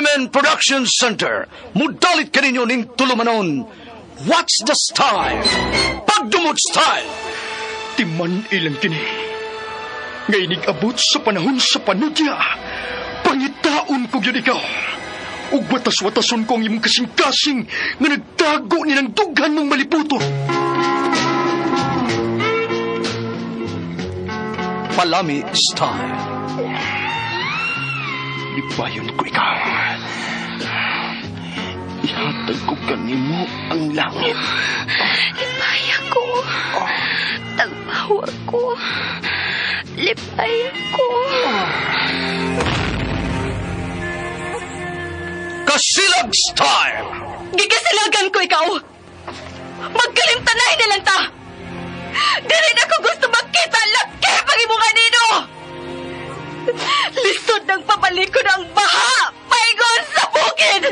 RMN Production Center, mudalit kaninyo ning tulumanon. What's the style? Pagdumot style! Timan ilang kini. Nga inig-abot sa panahon sa panudya, pangitaon ko gyud ikaw. Ug watas-watason ko ang imong kasing-kasing nga nagtago ni ng dughan mong maliputon. Palami style. Lipayon ko ikaw. Ihatag ko kanimo ang langit. Lipaya ko. Tagbawa ko. Lipaya ko. Kasilag style! Gikasilagan ko ikaw. Magkalimtanay na lang ta. Dili na ko gusto makita laki pag imong anino. Lisod ng pabalikon ang baha paingon sa bukid.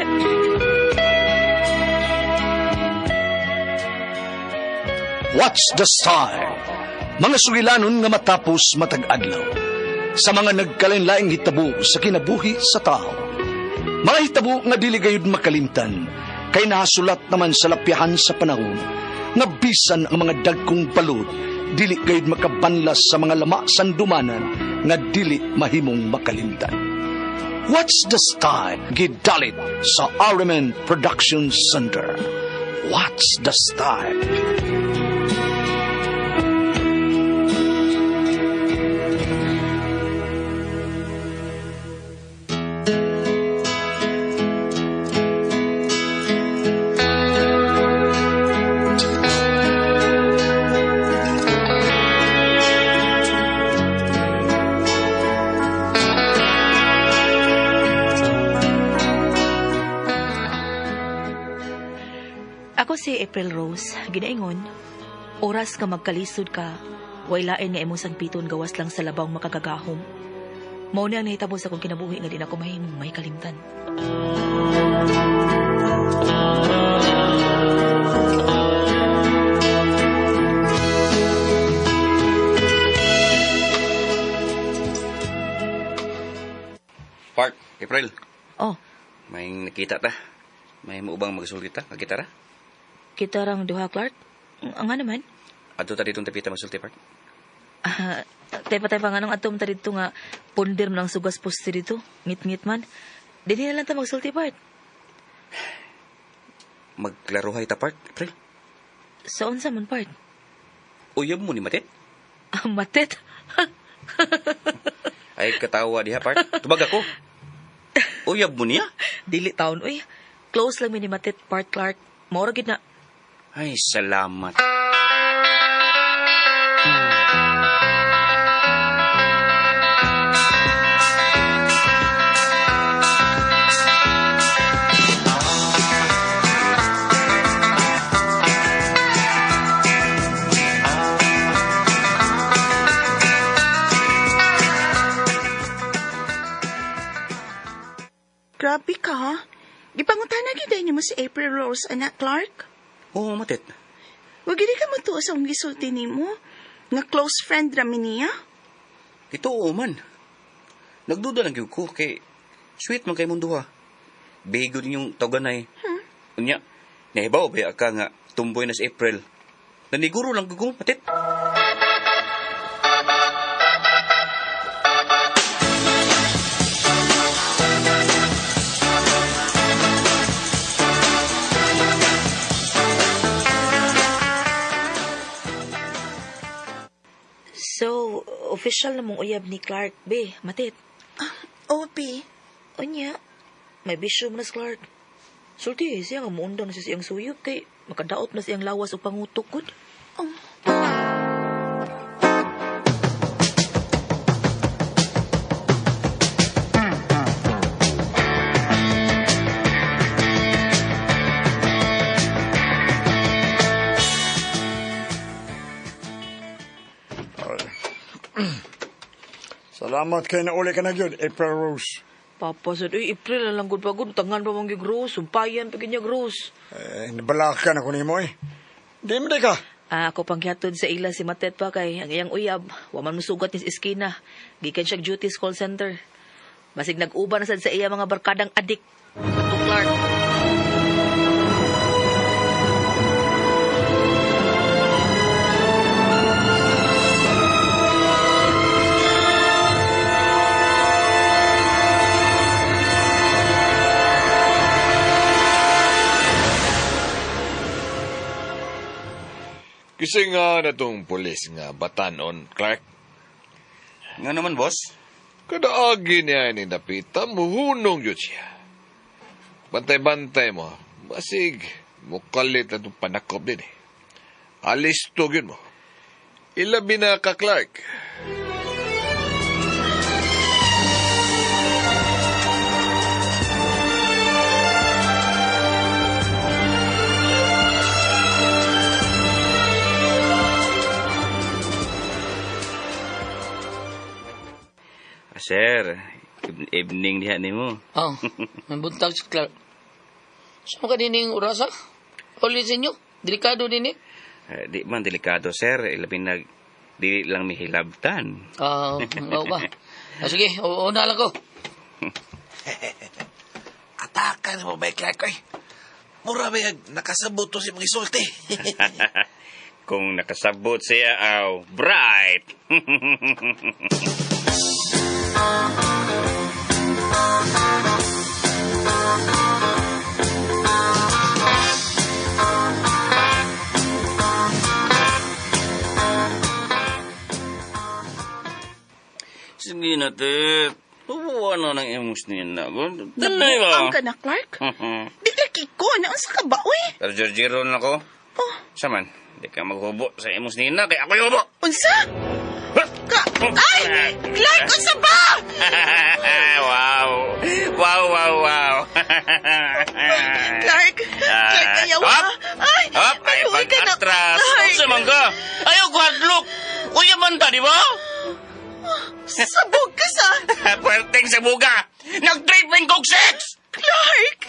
What's the style? Mga sugilanon nga matapos matag adlaw. Sa mga nagkalain-laing hitabo sa kinabuhi sa tao. Mga hitabo nga dili gayud makalimtan, kay nahasulat naman sa lapyahan sa panahon, nga bisan ang mga dagkong balod, dili gayud makabanlas sa mga lama sandumanan nga dili mahimong makalimtan. What's the style? Gidalit sa RMN Production Center. What's the style? Ako si April Rose, ginaingon, oras ka magkalisod ka, way lain nga imong sangpiton gawas lang sa labaw makagagahom. Mao ni ang nahitabo sa akong kinabuhi nga di na ako mahimong may kalimtan. Park, April. Oh. May nakita ta. May maubang magsulti ta, magkitara. Kita rang duha, Clark. Ang nga naman. Adto ta ditong tapita magsulti, Park. Tepa-tepa nga nung atom ta dito nga pundir man ang sugas poste dito. Ngit-ngit man. Dili na lang ta magsulti, Park. Magklarohay ta, Park, April. Sa unsa man, Park? Uyab mo ni Matet? Matet? Ay, katawa diha, Park. Tubag ako. Uyab mo niya? Dili taon, uy. Close lang mi ni Matet, Park Clark. Maura gid na. Ay, salamat. Grabe ka, ha? Gipangutana gid nimo si April Rose, anak Clark? Oo, Matet. Wag gid ka motuo sa akong gisulti nimo. Nga close friend ra mi niya. Ito man. Nagduda lang gyud ko kay sweet man kay mong duha. Bigo din yung tawganay. Unya, nahibaw ba ka nga tumboy na si April? Naniguro lang gyud ko, Matet. So, official na mong uyab ni Clark, be, Matit. Obi. Unya, may bisyo mo na si Clark. Sulti, siya nga muundang na siya siyang suyop kay makadaot na siyang lawas o pangutok, good. Oh. Salamat kay nauli ka na gyud, April Rose. Papa sad, uy, April na lang gud pagod. Tangan pa mong Rose, sumpayan pa niya Rose. Eh, nabalakan ako nimo eh. Di mo di ka. Ako pang gihatod sa ila si Matet pa kay ang iyang uyab. Wa man musugat ni sa eskina. Gikan siya duty sa call center. Basig nag-uban na sad sa iya mga barkadang adik. Ato Clark. Kasi nga na tong pulis nga batanon, Clark. Nga naman, boss? Kadaagi niya ni Napita, muhunong yun siya. Bantay-bantay mo, basig, mukalit na itong panakop din eh. Alis to yun mo. Ilabi na ka, Clark. Sir, evening diha nimo. Oh, may buntag si Clark. Saan ka din yung orasa? Ulit sa inyo? Delikado din eh. Di man delikado, sir. Ilabi na di lang mihilabtan. Oo ba? Sige, una lang ko. Ataka na mo ba, Clark? Ay, mura ba yung nakasabot to si mga isulti? Kung nakasabot siya, aw, bright! Sige na, Tet. Hubuan na ng emos niya. Dali ba? Nabuang ka na, Clark? Di ko, naunsa ka ba, uy? Pero Giorgiro na ko. Oh. Saman, di ka maghubo sa emos nina, kaya ako'y hubo. Unsa? Ka Ay! Clark, unsa ba? Wow! Wow, wow, wow! Clark, Clark, ayaw ha? Ay, Hop, ay maluoy ka na, pag-atras. Clark. Unsa man ka? Ayaw, guardlook! Kuya man ta, di ba? Sabog ka sa... Puwerteng sabuga! Nag-tripping kog sex! Clark!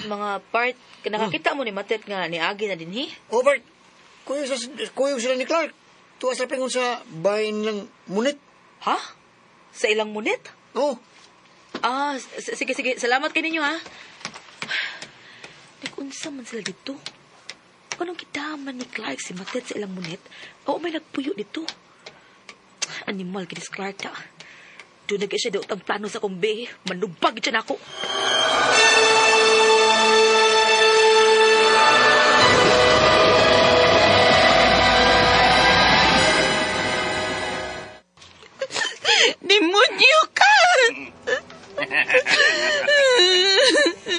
Mga part, nakakita mo ni Matet nga ni Agi na dinhi. Oh, Bart, kuyog sila ni Clark. Tuwa sa pingon sa bahay nilang munit. Ha? Sa ilang munit? Oo. Ah, sige, sige. Salamat kay ninyo, ha? Nag-unsa man sila dito. Kanong kidaman ni Clark si Matet sa ilang munit, oo may nagpuyo dito. Animal kinis Clark ta. Doon na siya daw ang plano sa kumbi. Manubag dyan ako. Demonyo ka!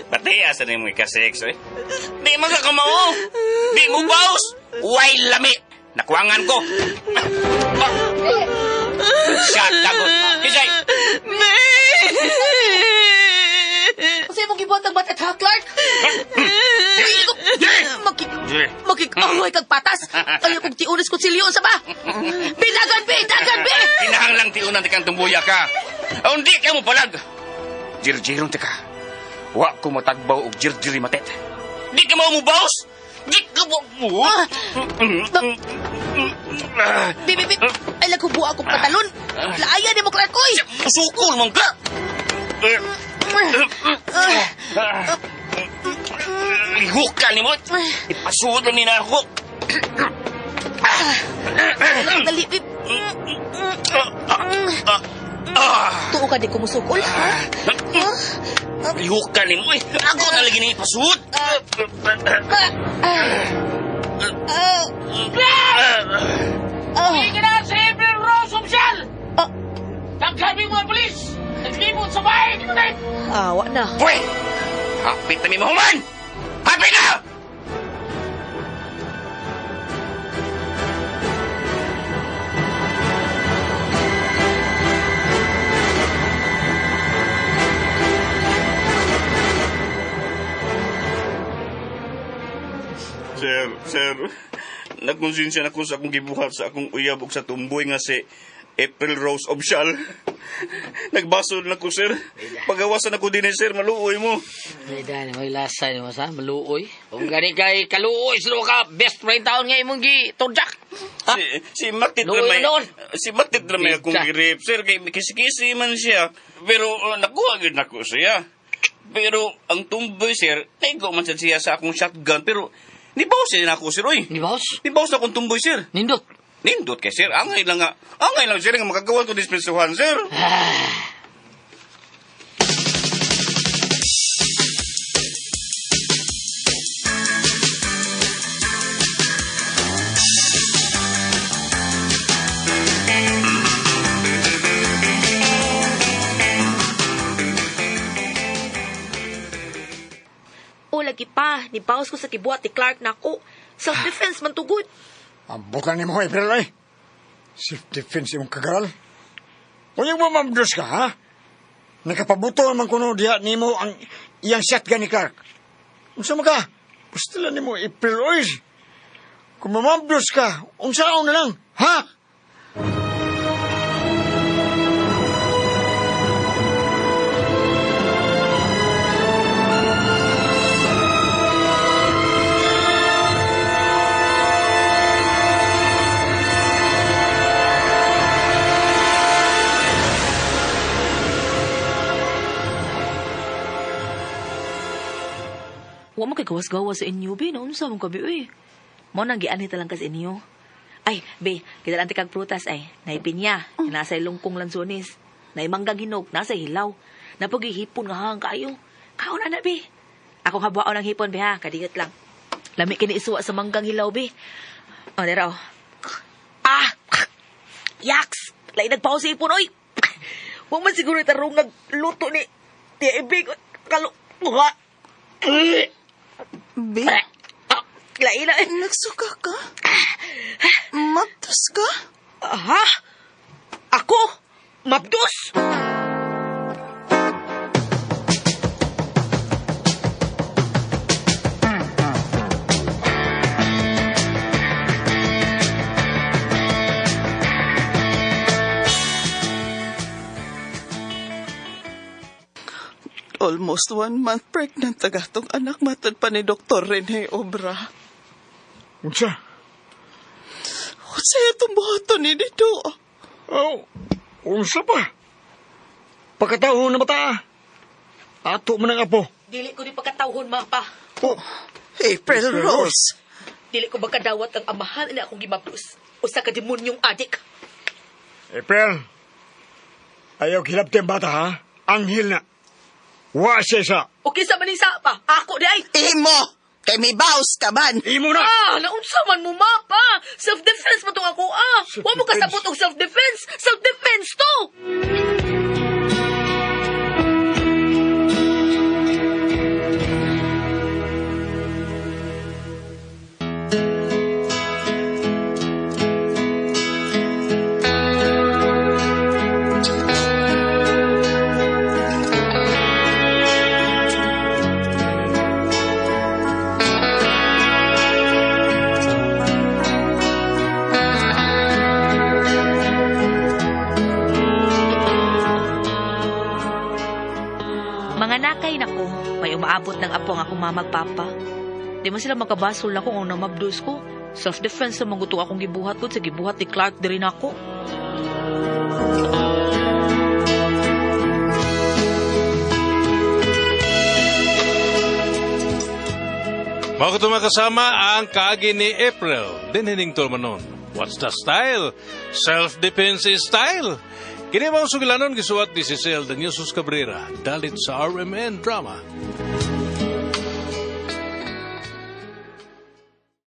Pati asa na yung ika-sex, eh. Di man ka kamao! Di mo baos! Way lami! Nakuangan ko! Siya, tagot! Kisay! Kasi mong gibuhat ang Matet, ha, Clark? Makikaway kag patas! Ayaw kong tiunis kutsilyo sa ba! Bidagan, bi! Dagan, bi! Kinahanglang tiunan ti kang tumbuya ka. Hindi ka mo palag. Jirjiron ti ka. Wa ko matagbaw og jirjiri Matet. Di ka mo baos! Di ka mo... Bi, bi, bi! Ay, naghubo akong patalon! Laaya ni mo, Clark, oy! Sukol man ka! Lihukan ni mo! Ipasuod ni na ako! Dali, bi! Tuo ka di kumusukol, ha? Lihukan ni mo eh! Ako na lagi ni ipasuod! Hindi na si April Rose Official! Daghan mo mga polis! Naglibot sa bahay ni Matet! Awa na. Pwe! Hapit na mi mahuman! Hapit na! Sir, sir, Nagkonsensya na ko sa akong gibuhat sa akong uyab ug sa tumboy nga si April Rose Obshal. Nagbasol na ko, sir. Pagawasan ako din, eh, sir. Maluoy mo. Ay, dani, may lasa ni mo sa maluoy. Kung gani kay kaluoy sa ka, best friend taon nga imong gi turjak. Si, si Matit Luoy na may, noon. si Matit na may akong Pizza. girip, sir. Kay kisi-kisi man siya. Pero nakuha gyud nako siya. Pero ang tumboy, sir, tego man sad siya sa akong shotgun. Pero nibaw siya na ako, sir, oy. Nibaws? Nibaw sa akong tumboy, sir. Nindot. Nindot kay sir. Angay lang nga. Angay lang, sir, nga makagawa ko dispensuhan, sir. O lagi pa, nibawas ko sa kibuhat ni Clark nako. Self-defense man tugod. Ambot lang nimo, April, ay. Self-defense imong kagaral. Unyag mo, Ma'am Diyos ka, ha? Nakapabuto man kuno diha nimo ang iyang shotgun ni Clark. Unsa man ka? Gusto lang nimo, April, oy. Kung mamamdos ka, unsaon na lang, ha? Wa mo kay gawas-gawas sa inyo, be. Naunsa mong kabi, uy. Mo nang gianhi talang kas inyo. Ay, be, kita lang kag prutas ay. Naipinya, nasa lungkong lansones. Naimanggang hinog, nasa hilaw. Napagihipon nga hang kaayo. Kaon na be. Ako habuaon ang hipon, be ha. Kadiyot lang. Lami kini isuwa sa manggang hilaw, be. O, dera, oh. Ah! Yaks! Lain nagpaw sa hipon, oy! Huwag man siguro itarong nagluto ni Tia Ibig. Kalo... Be, Lain na. nagsuka ka? Mabdos ka? Ha? Ako? Mabdos? Almost 1 month pregnant ang atong anak matod pa ni Dr. Rene Obra. Unsa? Unsa itong buhaton ni dito? Oh, unsa pa? Pagkatao na bata. Ato man ang apo. Dili ko ni pagkatawhon, mapa. Oh, April Rose. Dili ko magkadawat ang amahan na akong gimabdos. Usa ka demonyong adik. April. Ayaw kilapti ang bata, ha? Anghel na. Wa siya sa. O kinsa man sa pa? Ako di ay. Imo! Kay may baos ka man. Imo na! Ah, naunsa man mo, mapa. Self-defense man tong ako, ah. Wa mo kasabot og self-defense. Self-defense to! Mga nakay nako, may umaabot ng apo ang akong mamagpapa. Di man sila makabasol na kung ang namabdos ko. Self-defense sa mga akong gibuhat ko sa gibuhat ni Clark diri nako. Mao kato makasama ang kaagi ni April. Dinhining Tolmanon. What's the style? Self-defense is style. Kini mga sugilanon gisuwat ni Cecil Daniel Cabrera. Dalit sa RMN Drama.